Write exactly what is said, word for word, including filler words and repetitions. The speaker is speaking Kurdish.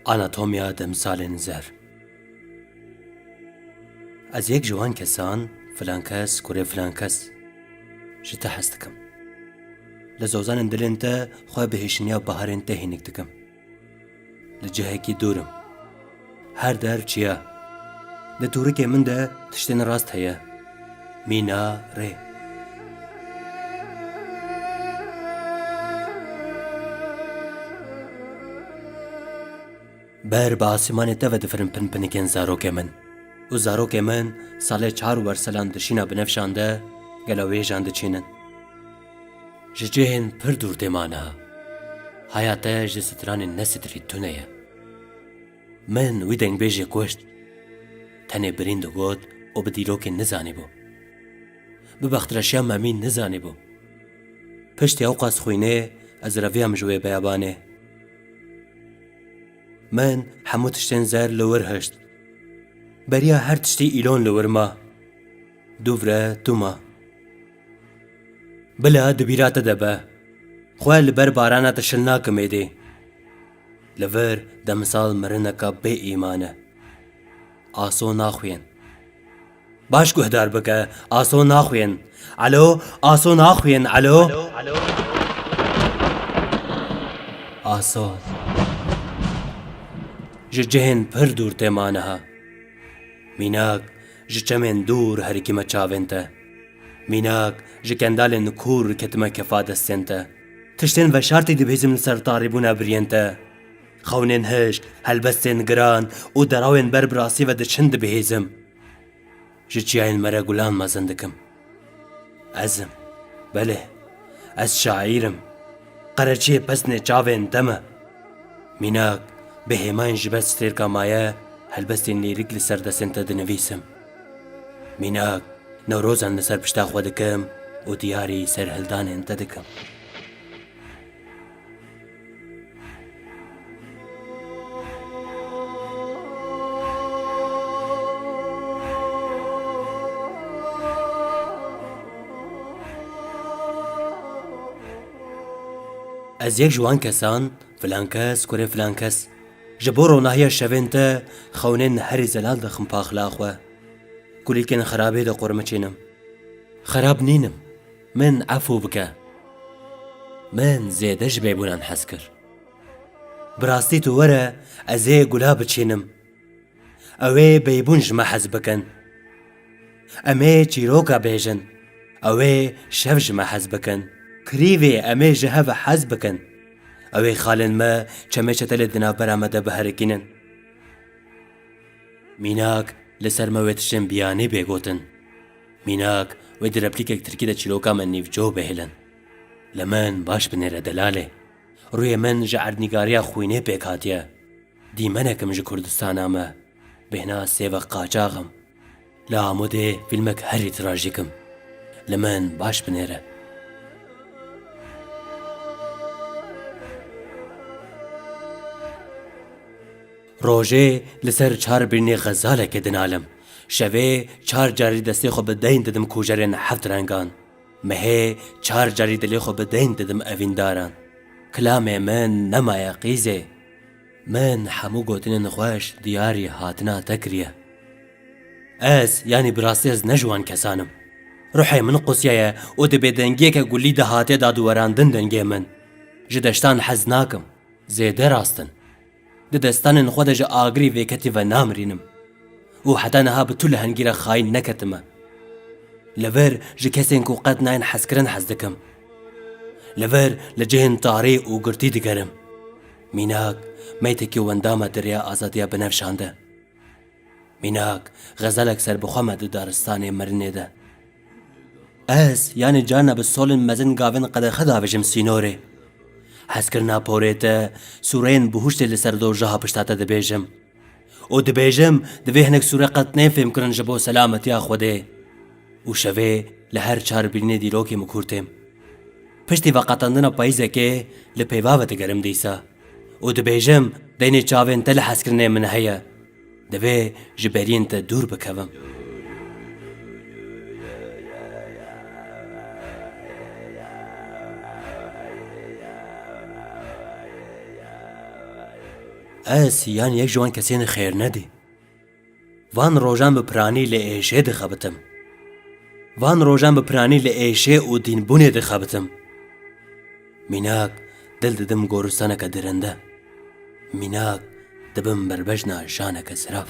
Anatomiya demsalên zer. Ez yek ji wan kesan, filan kes, kurê filan kes, ji te hez dikim. Li zozanên dilên te xwe bi hêşiniya baharên te hînik dikim. Li cihekî dûr im. Her der çiya. Di tûrikê min de tiştên rast heye. Mîna, rê. Ber bi asîmanê te ve difirin pinpinikên zarokê min. Û zarokê min salê çar werselan dişîna binevşan de gelo wêjan diçînin. Ji cihên pir dûr tê ma niha. Haya te ji stranên nesidirî tune ye. Min wî dengbêjê kuşt. Tenê birîn digot û bi dîrokê nizanîbû. Bi bextreşiya Memî nizanîbû. Piştî ewqas xwînê ez reviyam ji wê beyabanê. Min hemû tiştên zer li wir hişt. Beriya her tiştî îlon li wir ma. Dûvre tu ma. Bila di bîra te de be. Xwe li ber barana te şil nakim êdî. Li vir demsal mirineka bê îman e. Aso naxuyên. Baş guhdar bike, aso naxuyên. Alo, aso naxuyên, alo. Aso. Ji cihên pir dûr tê ma niha. Mînak, ji çemên dûr herikîme çavên te. Mînak, ji kendalên kûr ketime kefa destên te. Tiştên veşartî dibihîzim li ser tarîbûna biriyên te. Xewnên hişk, helbestên giran û derawên ber bi rastî ve diçin dibihîzim. Ji çiyayên me re gulan mezin dikim. Ez im. Belê. Ez şaîr im. Qereçiyê pesnê çavên te me. Mînak, bi hêmayên ji ber stêrka maye, helbestên lîrîk li ser destên te dinivîsim. Mînak, newrozan li ser pişta xwe dikim û diyarî serhildanên te dikim. Ez yek ji wan kesan, filan kes, kurê filan kes, ji bo ronahiya şevên te xewnên herî zelal dixim paxila xwe. Kulîlkên xerabê de qurmiçînim. Xerab nînim. Min efû bike. Min zêde ji bêbûnan hez kir. Bi rastî tu were, ez ê gula biçînim. Ew ê beybûn ji me hez bikin. Em ê çîroka bêjin. Ew ê şev ji me hez bikin. Kirîvê em ê ji hev hez bikin. Ew ê xalên me çemê çetelê di navbera me de biherikînin. Mînak, li ser me wê tiştên biyanî bê gotin. Mînak, wê di replîkek tirkî de çîroka me nîvco bihêlin. Li min baş binêre delalê. Rûyê min ji erdnîgariya xwînê pêk hatiye. Dîmenek im ji Kurdistana me. Bêhna sêvek qaçax im. Li Amûdê fîlmek herî trajîk im. Li min baş binêre. Rojê li ser çar birînê xezalekê dinalim. Şevê çar carî destê xwe bi deyn didim kujerên heft rengan. Mehê çar carî dilê xwe bi deyn didim evîndaran. Kilamê min nemaye qîzê. Min hemû gotinên xweş diyarî hatina te kiriye. Ez, yanî bi rastî ez ne ji wan kesan im. Ruhê min qusiyaye û di bêdengiyeke gulî de hatiye dadûwerandin dengê min. Ji deştan hez nakim. Zêde rast in. Di destanên xwe de ji agirî vêketî ve namirînim. Û heta niha bi tu lehengî re xayîn neketime. Li vir ji kesên ku qet nayên hezkirin hez dikim. Li vir li cihên tarî û girtî digerim. Mînak, meytekî wenda me di rêya azadiya binevşan de. Mînak, xezelek serbixwe me di daristanê mirinê de. Ez, yanî carna bi solên mezin gavên qedexe davêjim sînorê. Hezkirina porê te, sûreyên bihuştê li ser dojaha pişta te dibêjim. Û dibêjim, divê hinek sûre qet nên fêmkirin ji bo selametiya Xwedê. Û şevê li her çar birînê dîrokê min kûr têm. Piştî veqetandina payîzekê li peyva ve digerim dîsa. Û dibêjim, deynê çavên te li hezkirinê min heye. Divê ji beriyên te dûr bikevim. Ez yan yek ji wan kesên xêr nedî. Van rojan bi piranî li êşê dixebitim. Van rojan bi piranî li êşê û dînbûnê dixebitim. Mînak, dil didim goristaneke dirinde. Mînak, dibim berbejna janeke zirav.